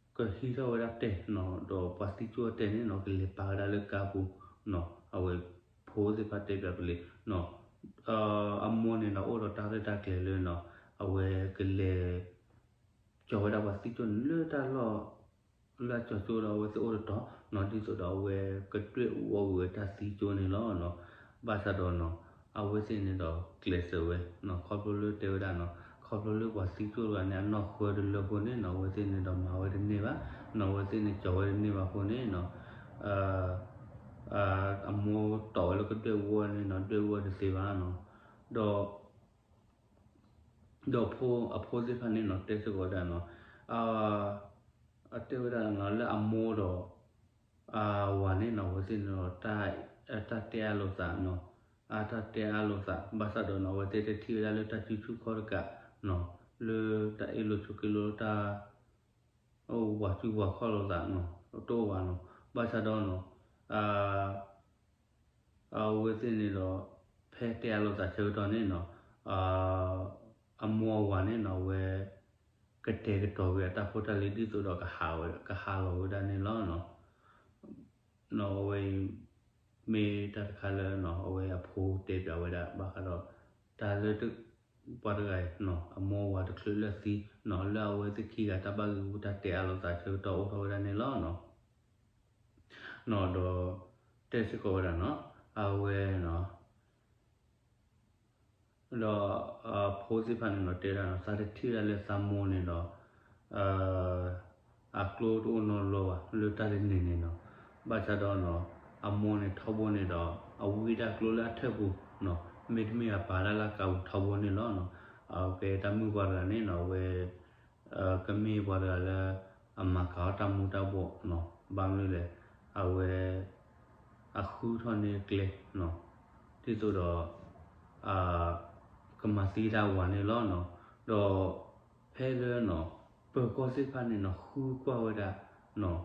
ကဟံးထီၣ်ဝဲဒၣ်တဲာ်နီၤ, ဒီးပှၤသံကၠိၣ်တဲာ်န့ၣ်နီၤ ကလဲၤပာ်ဝဲဒၣ်လၢကါပူၤနီၤ, အဝဲဖိသ့ၣ်တဖၣ်တဲပၠးပလံၤနီၤ, အမိၢ်န့ၣ်နီၤ အိၣ်ဒီးတၢ်ရဲၣ်တၢ်ကျဲၤလၢနီၤ, အဝဲကလဲၤ ကၠီၤဝဲဒၣ်ပှၤသံကၠိၣ်န့ၣ်လၢတၢ်လီၢ် လၢအကၠီၤကၠိဒီးအဝဲသ့ၣ်အိၣ်တတီၤနီၤ, ဒ်သိးဒီးအဝဲကဒွဲၣ်အူအီၣ်ကွံာ်ဝဲတၢ်သံကၠိန့ၣ်လီၤနီၤ. ဘၣ်ဆၣ်ဒီးနီၤ, အဝဲသ့ၣ်န့ၣ်ဒီးကျဲးစၢးဝဲနီၤ, ခီဖျိလၢတဲဝဲဒၣ်နီၤ, ခီဖျိလၢပှၤသံကၠိတဂၤန့ၣ် အနီၢ်ဃၢတလၢအဃိန့ၣ်နီၤ, အဝဲသ့ၣ်န့ၣ်ဒီးမၤဝဲတန့ၢ်ဘၣ်နီၤ, အဝဲသ့ၣ်န့ၣ်ကၠီၤဝဲတန့ၢ်ဘၣ်အဃိန့ၣ်နီၤ, အမိၢ်တီၣ်ဝဲလၢကဒွဲၣ်အူအီၣ်န့ၣ်နီၤ, ဒွဲၣ်အူအီၣ်တသ့ဘၣ်နီၤ. ဒီး ဒီးအဖိသ့ၣ်တဖၣ်န့ၣ်နီၤ တဲစ့ၢ်ကီးဝဲဒၣ်နီၤ, အတဲဝဲဒၣ်နီၤ လၢအမိၢ်ဒီး အဝၤန့ၣ်နီၤ အဝဲသ့ၣ်န့ၣ်ဒီး တၢ်တဲအါလိာ်သးနီၤ, အတၢ်တဲအါလိာ်သး ဘၣ်ဆၣ်ဒီးနီၤ အဝဲသ့ၣ်တထံၣ်ဝဲဒၣ်လၢတၢ်စုဆူၣ်ခီၣ်တကးနီၤ, လၢတၢ်အ့ၣ်လိာ်ဆိးက့လိာ်တၢ် အိၣ်ဝးစုဝးခီၣ်လိာ်သးနီၤ, တအိၣ်ဘၣ်နီၤ, ဘၣ်ဆၣ်ဒီးနီၤ အဝဲသ့ၣ်န့ၣ်ဒီး ဖဲတဲအါလိာ်သးဆၢကတီၢ်န့ၣ်နီၤ, အမိၢ်အဝၤန့ၣ်နီၤ အဝဲ ကတဲာ်ကတီၤဝဲအတၢ်ဖိတၢ်လံၤ ဒ်သိးဒီး ကဟးလီၤဝဲဒၣ်န့ၣ်လီၤ. နီၤ အဝဲအံၤ မ့ၢ်တၢ်တခါလၢနီၤ အဝဲအဖိတဲပၠးဝဲဒၣ် ဘၣ်ဃးဒီး တၢ်လၢ ပှၤတဂၤအံၤနီၤ အမိၢ်အဝၤတချုးလၢအသံနီၤ လၢအဝဲသ့ၣ်ခံဂၤတၢ်ဘၣ်ဂံၢ်ဂူတၢ်တဲအါလိာ်သးဆၢကတီၢ်အိၣ်ထီၣ်ဝဲဒၣ်န့ၣ်လီၤ. နီၤ ဒီး တဲစ့ၢ်ကီးဝဲဒၣ်နီၤ အဝဲနီၤ ဒီးအဖိသ့ၣ်တဖၣ်န့ၣ်နီၤ တဲဒၣ်နီၤ သးတထံၣ်ဝဲဒၣ်လၢသးမိၢ်န့ၣ်ဒီး အကျိတအိၣ်နီတဘျီဘၣ် လၢတၢ်တနံၤန့ၣ်နီၤ. ဘၣ်ဆၣ်ဒီးနီၤ အမိၢ်န့ၣ်ထီဘိန့ၣ်ဒီး အဝံတၢ်ကျိလၢအထၢၣ်ပူၤနီၤ မ့တမ့ၢ်အပာ်ဒၣ်လၢအကါပူၤထီဘိန့ၣ်လီၤနီၤ. အကဲတၢ်မုၣ်ပှၤတဂၤန့ၣ်နီၤ အဝဲ ကမ့ၢ်ပှၤတဂၤလၢ အမၤကၤအီၣ်တၢ်မူၤတၢ်ဘှီးနီၤ ဘၣ်မနုၤလဲၣ် အဝဲ အဃုထီၣ်န့ၢ်ကျဲနီၤ ဒ်သိးဒီး ကမၤသံတၢ်ဝၤန့ၣ်လီၤနီၤ. ဒီးဖဲလၢနီၤ ပၢၤကီၢ်သ့ၣ်တဖၣ်န့ၣ်နီၤ ဃုကွၢ်ဝဲဒၣ်နီၤ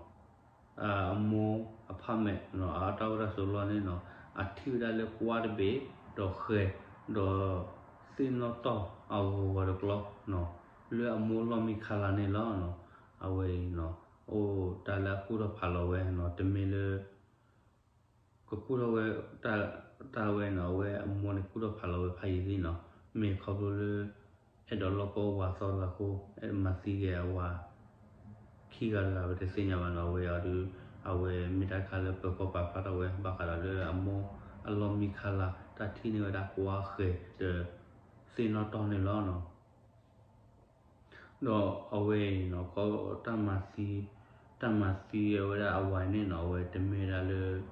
အမိၢ်အဖးမဲာ်နီၤ အတၢ်အိၣ်တၢ်ဆိးလီၢ်န့ၣ်နီၤ အထံၣ်ဝဲဒၣ်လၢကွါတဘ့ၣ် ဒီးဃဲၤ ဒီးသ့ၣ်နီၣ်တီၢ်အဂီၤဂီၤတကျီနီၤ လၢအမိၢ်လီၢ်မံခါလၤန့ၣ်လီၤနီၤ. အဝဲအံၤနီၤ အိၣ်တၢ်လၢအကူၣ်ထီၣ်ဖးလီၤဝဲနီၤ တမ့ၢ်လၢ ကကူၣ်ထီၣ်ဝဲ တၢ်ဝဲနီၤ အဝဲအမိၢ်န့ၣ် ကူၣ်ထီၣ်ဖးလီၤဝဲဖးယံာ်လံနီၤ မ့ၢ်ခီဖျိလၢ အဲၣ်ဒိးလီၢ်ကီၢ်ဝၤသီတဂၤအဃိ အဲၣ်မၤသံက့ၤအဝၤ ခံဂၤတဂၤဝဲတသ့ၣ်ညါဘၣ်နီၤ. အဝဲအီၤဒုး အဝဲမ့ၢ်တၢ်တခါလၢပၢၤကီၢ်ပာ်ဖျါထီၣ်ဝဲ ဘၣ်ဃးဒီးလၢအမိၢ်အလီၢ်မံခါလၤ တၢ်ထံၣ်န့ၢ်ဝဲဒၣ်ကွါဃဲၤဒီး သ့ၣ်နီၣ်တီၢ်န့ၣ်လီၤနီၤ. ဒီးအဝဲအံၤနီၤ ခီ တၢ်မၤသံ တၢ်မၤသံဝဲဒၣ်အဝၤန့ၣ်နီၤ အဝဲတမ့ၢ်ဒၣ်လၢ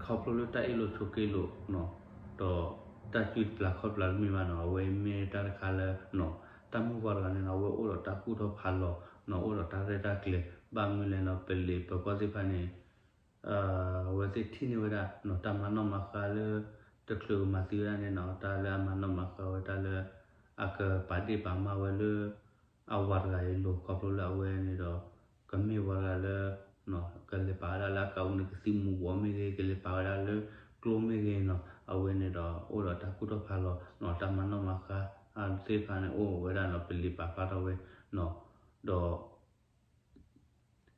ခီဖျိလၢတၢ်အ့ၣ်လိာ်ဆိးက့လိာ်နီၤ ဒီးတၢ်စုပျၤခီၣ်ပျၤတမ့ၢ်ဘၣ်နီၤ. အဝဲမ့ၢ်တၢ်တခါလၢနီၤ တၢ်မုၣ်ပှၤတဂၤန့ၣ်နီၤ အဝဲအိၣ်ဒီးတၢ်ကူၣ်ထီၣ်ဖးလီၤနီၤ အိၣ်ဒီးတၢ်ရဲၣ်တၢ်ကျဲၤ ဘၣ်မနုၤလဲၣ်နီၤ ပလံၤပၢၤကီၢ်သ့ၣ်တဖၣ်န့ၣ် အဝဲသ့ၣ်ထံၣ်န့ၢ်ဝဲဒၣ်နီၤ တၢ်မၤနီၣ်မၤဃါလၢ တချုးကမၤသံဝဲဒၣ်န့ၣ်နီၤ တၢ်လၢအမၤနီၣ်မၤဃါဝဲ တၢ်လၢအကပာ်ဒ့ၣ်ပာ်မၢ်ဝဲလၢ အဝၤတဂၤအံၤအလိၤ ခီဖျိလၢအဝဲန့ၣ်ဒီး ကမ့ၢ်ဝၤတဂၤလၢ ကလဲၤပာ်ဝဲဒၣ်လၢအကးအူန့ၣ် ကသံၣ်မူၤဘှီးမ့ၢ်ဂ့ၤ, ကလဲၤပာ်ဝဲဒၣ်လၢကျိမ့ၢ်ဂ့ၤနီၤ, အဝဲန့ၣ်ဒီး အိၣ်ဒီးတၢ်ကူၣ်ထီၣ်ဖးလီၤနီၤ, တၢ်မၤနီၣ်မၤဃါသ့ၣ်တဖၣ်န့ၣ် အိၣ်ဝဲဒၣ်နီၤ, ပလံာ်ပာ်ဖျါထီၣ်ဝဲနီၤ, ဒီး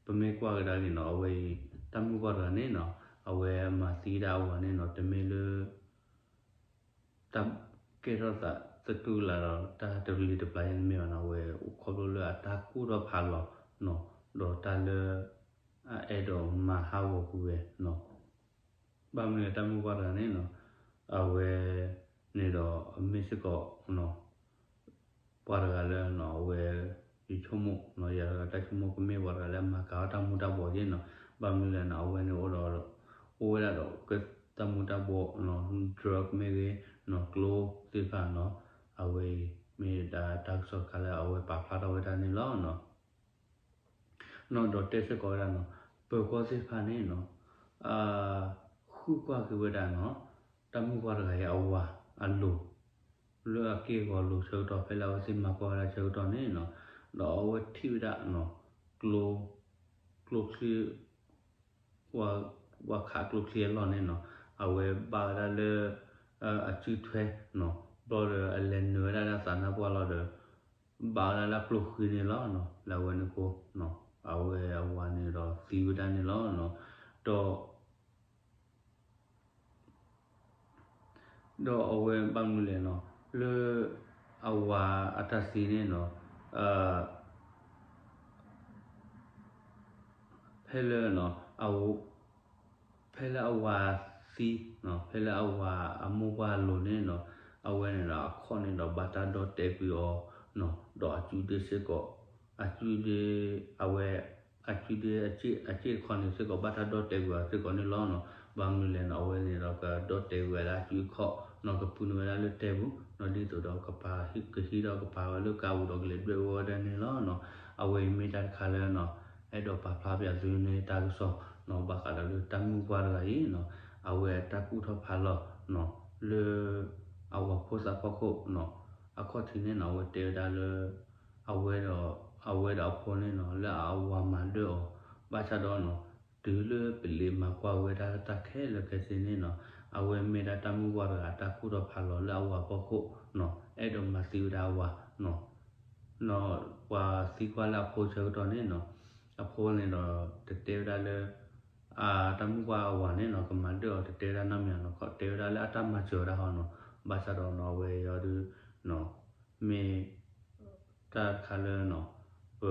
ပမ့ၢ်ကွၢ်ကဒါက့ၤနီၤ အဝဲအံၤ တၢ်မုၣ်ပှၢ်တဂၤန့ၣ်နီၤ အဝဲမၤသံဒၣ်အဝၤန့ၣ်နီၤ တမ့ၢ်လၢ တၢ်ကဲထီၣ်သးသတူၢ်ကလာ်ဒီး တၢ်တကလုာ်တပျၢ်ယဲန့ၣ်မ့ၢ်ဘၣ်နီၤ, အဝဲအိၣ်ခီဖျိလၢအတၢ်ကူၣ်ထီၣ်ဖးလီၤနီၤ, ဒီးတၢ်လၢ အအဲၣ်ဒိးမၤဟးဂီၤကွံာ်ဝဲနီၤ, ဘၣ်မနုၤလဲၣ် တၢ်မုၣ်ပှၢ်တဂၤန့ၣ်နီၤ အဝဲန့ၣ်ဒီး အမ့ၢ်စ့ၢ်ကီး ပှၤတဂၤလၢနီၤ အဝဲ ယဆိကမိၣ်နီၤ ယၤတဂၤတၢ်ဆိကမိၣ် ကမ့ၢ်ပှၤတဂၤလၢအမၤကၤအီၣ်တၢ်မူၤတၢ်ဘှီးက့နီၤ, ဘၣ်မနုၤလဲၣ်နီၤ အဝဲန့ၣ်အိၣ်ဒီး အိၣ်ဝဲဒၣ်ဒီး တၢ်မူၤတၢ်ဘှီးနီၤ drug မ့ၢ်ဂ့ၤနီၤ ကျိသ့ၣ်တဖၣ်နီၤ, အဝဲအံၤ မ့ၢ်ဒၣ်တၢ်ကစီၣ်တခါလၢအဝဲပာ်ဖျါထီၣ်ဝဲဒၣ်န့ၣ်လီၤနီၤ. နီၤဒီးတဲစ့ၢ်ကီးဝဲဒၣ်နီၤ ပၢၤကီၢ်သ့ၣ်တဖၣ်န့ၣ်နီၤ ဃုကွၢ်က့ၤဝဲဒၣ်နီၤ တၢ်မုၣ်ပှၢ်တဂၤအံၤအဝၤအလိၤ လၢအက့ၢ်အဂီၤလိၤဆၢကတီၢ် ဖဲလၢအဝဲသ့ၣ်မၤကွၢ်ဝဲဒၣ်ဆၢကတီၢ်န့ၣ်နီၤ, ဒီးအဝဲထံၣ်ဝဲဒၣ်နီၤ ကျိ ကျိချံ ဝၤခးကျိချံအလီၢ်န့ၣ်နီၤ, အဝဲဘၣ်ဝဲဒၣ်လၢ အစုထွဲနီၤ, ဘျီဒီးအလဲၤနုာ်ဝဲဒၣ်လၢအသးနါပှၢ်လီၤဒီး ဘၣ်ဝဲဒၣ်လၢအကျိဃံန့ၣ်လီၤနီၤ, လၢအဝဲန့ၣ်အဃိ အဝဲအဝၤန့ၣ်ဒီးသံဝဲဒၣ်န့ၣ်လီၤနီၤ, ဒီး ဒီးအဝဲဘၣ်မနုၤလဲၣ်နီၤ, လၢအဝၤအတၢ်သံန့ၣ်နီၤ, ဖဲလၢ ဖဲလၢအဝၤသံ, ဖဲလၢအဝၤအမိၢ်ပှၢ်အလိၤန့ၣ်နီၤ, အဝဲန့ၣ်ဒီးအခီၣ်န့ၣ်ဒီးဘၣ်တၢ်ဒီၣ်တဲာ်ကွံာ်အီၤနီၤ, ဒီးအစုဒ့စ့ၢ်ကီး, အစုဒ့ အဝဲ အစုဒ့အစ့ၣ်တခီန့ၣ်စ့ၢ်ကီး ဘၣ်တၢ်ဒီၣ်တဲာ်ကွံာ်အီၤစ့ၢ်ကီးန့ၣ်လီၤနီၤ, ဘၣ်မနုၤလဲၣ်နီၤ, အဝဲန့ၣ်ဒီးကဒီၣ်တဲာ်ကွံာ်ဝဲဒၣ်အစုအခီၣ်နီၤ, ကပုၢ်နုာ်ဝဲဒၣ်လၢတဲပူၤနီၤ, ဒ်သိးဒီးကပာ် ကဟံးထီၣ်ကပာ်ဝဲလၢကါပူၤဒီးကလဲၤဒွဲၣ်ဝဲဒၣ်န့ၣ်လီၤနီၤ, အဝဲအံၤမ့ၢ်တၢ်တခါလၢနီၤ, အဲၣ်ဒိးပာ်ဖျါပၠးသုန့ၣ်တၢ်ကစီၣ်နီၤ, ဘၣ်ဃးဒီးလၢတၢ်မုၣ်ပှၢ်တဂၤအံၤနီၤ, အဝဲအတၢ်ကူၣ်ထီၣ်ဖးလီၤနီၤ, လၢ အဝၤဖိသၣ်ဖီခိၣ်နီၤ, အခီၣ်ထံးန့ၣ်နီၤ, အဝဲတဲဝဲဒၣ်လၢ အဝဲဒီး အဝဲဒီးအဖိန့ၣ်နီၤ, လၢအဝၤမၤဒၢၣ်အီၤ ဘၣ်ဆၣ်ဒီးနီၤ, တုၤလၢပလံာ်မၤကွၢ်ဝဲဒၣ်တၢ်ခဲလၢာ်ခဲဆ့န့ၣ်နီၤ, အဝဲမ့ၢ်ဒၣ်တၢ်မုၣ်ပှၢ်တဂၤ တၢ်ကူၣ်ထီၣ်ဖးလီၤလၢအဝၤဖီခိၣ်နီၤ, အဲၣ်ဒိးမၤသံဝဲဒၣ်အဝၤနီၤ, နီၤ ပှၤသံကွၢ်လၢအဖိဆၢကတီၢ်န့ၣ်နီၤ, အဖိန့ၣ်ဒီး တတဲဝဲဒၣ်လၢ အတၢ်မုၣ်ပှၢ်အဝၤန့ၣ်နီၤ, ကမၤဒၢၣ်အီၤ တတဲဝဲဒၣ်နီတမံၤနီၤ, ခီတဲဝဲဒၣ်လၢအတၢ်မၤစၢၤဝဲဒၣ်ဟီနီၤ, ဘၣ်ဆၣ်ဒီးနီၤ အဝဲအံၤဒီး မ့ၢ် တၢ်တခါလၢနီၤ, ပ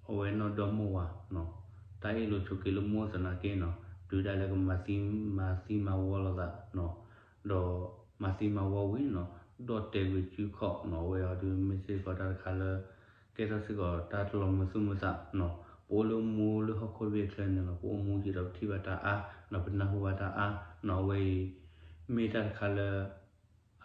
အဝဲနီၢ်ဒီမိၢ်ဝၤနီၤ, တၢ်အ့ၣ်လိာ်ဆိးက့လိာ်မိၢ်သနာ်က့နီၤ, တုၤဒၣ်လဲာ်ကမၤသံ မၤသံမၤဝီလိာ်သးနီၤ, ဒီးမၤသံမၤဝီဝံၤနီၤ, ဒီၣ်တဲာ်ကွံာ်စုခီၣ်နီၤ, အဝဲအံၤဒီးမ့ၢ်စ့ၢ်ကီးတၢ်တခါလၢ ကဲထီၣ်စ့ၢ်ကီးတၢ်တလီၤမုာ်သူၣ်မုာ်သးနီၤ, ပအိၣ်လၢမူလၢဟီၣ်ခိၣ်တဘ့ၣ်အချၢန့ၣ်လီၤ, ပအိၣ်မူယံာ်ဒီးပထံၣ်ဘၣ်တၢ်အါနီၤ, ပနၢ်ဟူဘၣ်တၢ်အါနီၤ, အဝဲအံၤ မ့ၢ်တၢ်တခါလၢ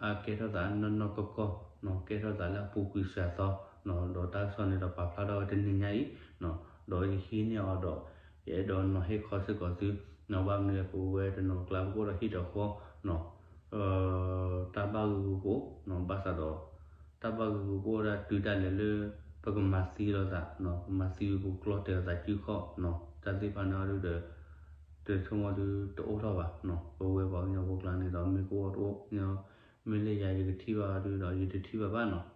အကဲထီၣ်သးနီၢ်နီၢ်ကီၢ်ကီၢ်နီၤ, ကဲထီၣ်သးလၢအပူၤကွံာ်စှၤသီနီၤ, ဒီးတၢ်ကစီၣ်န့ၣ်ဒီးပာ်ဖျါထီၣ်ဝဲတနံၤညါအံၤနီၤ, ဒီးယဟံးန့ၢ်အီၤဒီး ယအဲၣ်ဒိးနီၤဟ့ၣ်ခီစ့ၢ်ကီးသုနီၤ, ဘၣ်မနုၤလဲၣ် ပဝဲတနီၤကျါပကအိၣ်ဒီးဟံၣ်ဒီးဃီနီၤ, တၢ်ဘၣ်ဂ့ၢ်ဂုာ်ပအိၣ်နီၤ, ဘၣ်ဆၣ်ဒီး တၢ်ဘၣ်ဂ့ၢ်ဂုာ်ပအိၣ်ဒၣ်တုၤဒၣ်လဲာ်လၢ ပကမၤသံလိာ်သးနီၤ, ပမၤသံဝံၤပကကျီတဲာ်လိာ်သးစုခီၣ်နီၤ, တၢ်သ့ၣ်တဖၣ်န့ၣ်အီၤဒုဒီး တဆိကမိၣ်ဒုတအိၣ်ထီၣ်ဘၣ်နီၤ, ပဝဲပှၤကညီဖိကျါန့ၣ်ဒီး မ့ၢ်ကအိၣ်တအိၣ်, မ့ၢ်လၢယၤယကထံၣ်ဘၣ်အီၤဒုဒီး ယတထံၣ်ဘၣ်ဘၣ်နီၤ,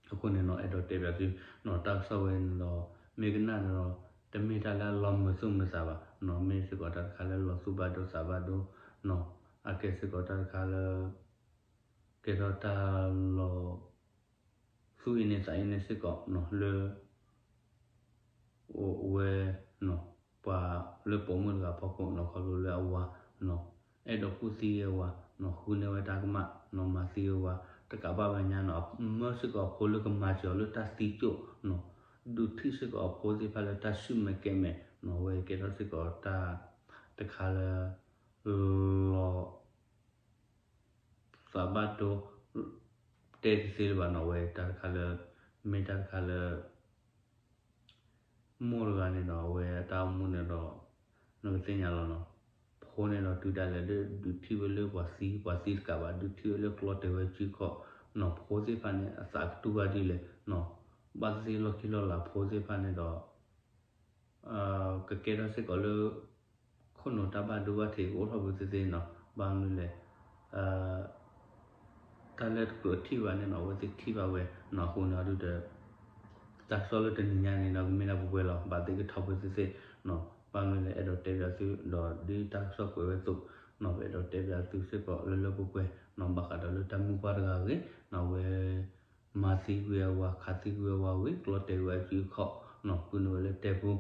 အဃိန့ၣ်နီၤ အဲၣ်ဒိးတဲဘၣ်သုနီၤ, တၢ်ကစီၣ်ဝဲန့ၣ်ဒီး မ့ၢ်ကနၣ်န့ၣ်ဒီး တမ့ၢ်တၢ်လၢအလီၤမုာ်သူၣ်မုာ်သးဘၣ်နီၤ, မ့ၢ်စ့ၢ်ကီးတၢ်တခါလၢလီၤသူၣ်ဘၣ်ဒိသးဘၣ်ဒိနီၤ, အကဲစ့ၢ်ကီးတၢ်တခါလၢ ကဲထီၣ်တၢ်လီၤ သူၣ်အ့န့သးအ့န့စ့ၢ်ကီးနီၤ လၢ အိၣ်ဝဲနီၤ, ပှၤလၢပိာ်မုၣ်တဂၤဖီခိၣ်နီၤ, ခီဖျိလၢအဝၤနီၤ, အဲၣ်ဒိးကူၣ်သံအဝၤနီၤ, ဃုန့ၢ်ဝဲတၢ်ကမၣ်နီၤ, မၤသံအဝၤ တကးဘၣ်မဲာ်ညါနီၤ, မၢစ့ၢ်ကီးအဖိလၢကမၤစၢၤအီၤလၢတၢ်သံကၠိၣ်နီၤ, ဒုးထံၣ်စ့ၢ်ကီးအဖိသ့ၣ်တဖၣ်လၢတၢ်ဆူၣ်မဲာ်ကဲမဲာ်နီၤ, အဝဲကဲထီၣ်စ့ၢ်ကီးတၢ်တခါလၢ လီၤ သးဘၣ်ဒိ တဲတသ့လၢၤဘၣ်နီၤ, အဝဲတၢ်တခါလၢ မ့ၢ်တၢ်တခါလၢ မိၢ်တဂၤန့ၣ်ဒီး အဝဲအတၢ်အိၣ်မူန့ၣ်ဒီး နကသ့ၣ်ညါလီၤနီၤ, ဖိန့ၣ်ဒီးတုၤဒၣ်လဲာ်ဒုးထံၣ်ဝဲလၢပှၤသံ ပှၤသံတကးဘၣ် ဒုးထံၣ်ဝဲလၢကျီတဲာ်ဝဲစုခီၣ်နီၤ ဖိသ့ၣ်တဖၣ်န့ၣ် အသးကတူၢ်ဘၣ်ဒ်လဲၣ်နီၤ ဘၣ်သ့ၣ်သ့ၣ်လီၢ်ခံလီၢ်လၤဖိသ့ၣ်တဖၣ်န့ၣ်ဒီး ကကဲထီၣ်စ့ၢ်ကီးလၢ ခိၣ်နူာ်တၢ်ဘၣ်ဒိဘၣ်ထံးကအိၣ်ထီၣ်ဖဲသ့ၣ်သ့ၣ်နီၤ ဘၣ်မနုၤလဲၣ် တၢ်လၢတကြၢးထံၣ်ဘၣ်န့ၣ်နီၤ အဝဲသ့ၣ်ထံၣ်ဘၣ်ဝဲနီၤ အဃိန့ၣ်အဒုးဒီး တၢ်ကစီၣ်လၢတနံၤညါန့ၣ်ဒီး ကမ့ၢ်ဒၣ်ပှဲၤပှဲၤလီၤ ဘၣ်သ့ၣ်ကထီၣ်ဖဲသ့ၣ်သ့ၣ်နီၤ ဘၣ်မနုၤလဲၣ် အဲၣ်ဒိးတဲပၠးသု ဒီးဒ်တၢ်ကစီၣ်ကွဲးဝဲအသိးနီၤ ပအဲၣ်ဒိးတဲပၠးသုစ့ၢ်ကီးလၢလၢပှဲၤပှဲၤနီၤ ဘၣ်ဃးဒီးလၢတၢ်မုၣ်ပှၢ်တဂၤအဂ့ၢ်နီၤ အဝဲ မၤသံကွံာ်အဝၤ ခးသံကွံာ်အဝၤဝံၤ ကျီတဲာ်ဝဲအစုအခီၣ်နီၤ ဃုန့ၢ်ဝဲလၢတဲပူ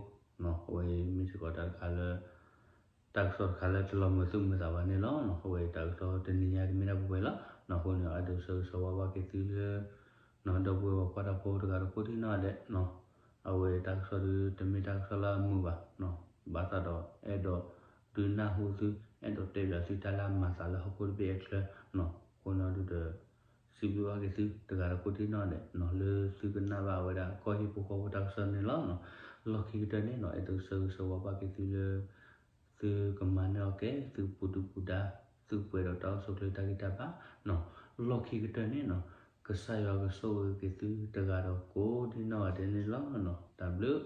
နီၤ အဝဲမ့ၢ်စ့ၢ်ကီးတၢ်တခါလၢ တၢ်ကစီၣ်တခါလၢတလီၤမုာ်သူၣ်မုာ်သးဘၣ်န့ၣ်လီၤ. အဝဲတၢ်ကစီၣ်တနံၤညါကမ့ၢ်ဒၣ်ပှဲၤပှဲၤလီၤ. အဃိန့ၣ် အဲၣ်ဒိးဆၢဂ့ၤဆၢဝါဘၣ်က့ၤသုလၢ ဒီပုၢ်ဝဲၢ်ပှၤကွၢ်တၢ်ဖိတဂၤတခိၣ်ဒံးနီၢ်ဒဲး, အဝဲတၢ်ကစီၣ်ဒုးတမ့ၢ်တၢ်ကစီၣ်လၢအမုာ်ဘၣ်, ဘၣ်ဆၣ်ဒီးအဲၣ်ဒိးဒုးနၢ်ဟူသု, အဲၣ်ဒိးတဲပၠးသုတၢ်လၢအမၤသးလၢဟီၣ်ခိၣ်တဘ့ၣ်အချၢ, အဃိန့ၣ်ဒုးဒီး စံးဘျုးဘၣ်က့ၤသုတဂၤတခိၣ်ဒံးနီၢ်ဒဲး လၢသုကနၣ်ဘၣ်ဝဲဒၣ်ကီၢ်ဟံၣ်ဖိဃီဖိတၢ်ကစီၣ်န့ၣ်လီၤ. လီၢ်ခံကတၢၢ်န့ၣ်နီၢ် အဲၣ်ဒိးဆၢဂ့ၤဆၢဝါဘၣ်က့ၤသုလၢ သုကမၤနၢၤအီၤကဲ သုကပူၤဒုၣ်ပူၤဒါ, သုကပှဲၤဒီးတၢ်အိၣ်ဆူၣ်အိၣ်ချ့တၢ်ဂံၢ်တၢ်ဘါ, လီၢ်ခံကတၢၢ်န့ၣ်နီၢ် ကစၢ်ယွၤကဆိၣ်ဂ့ၤက့ၤသုတဂၤဒီးကိးဒံးနီၢ်ဂၤဒဲးန့ၣ်လီၤ. တၢ်ဘျုး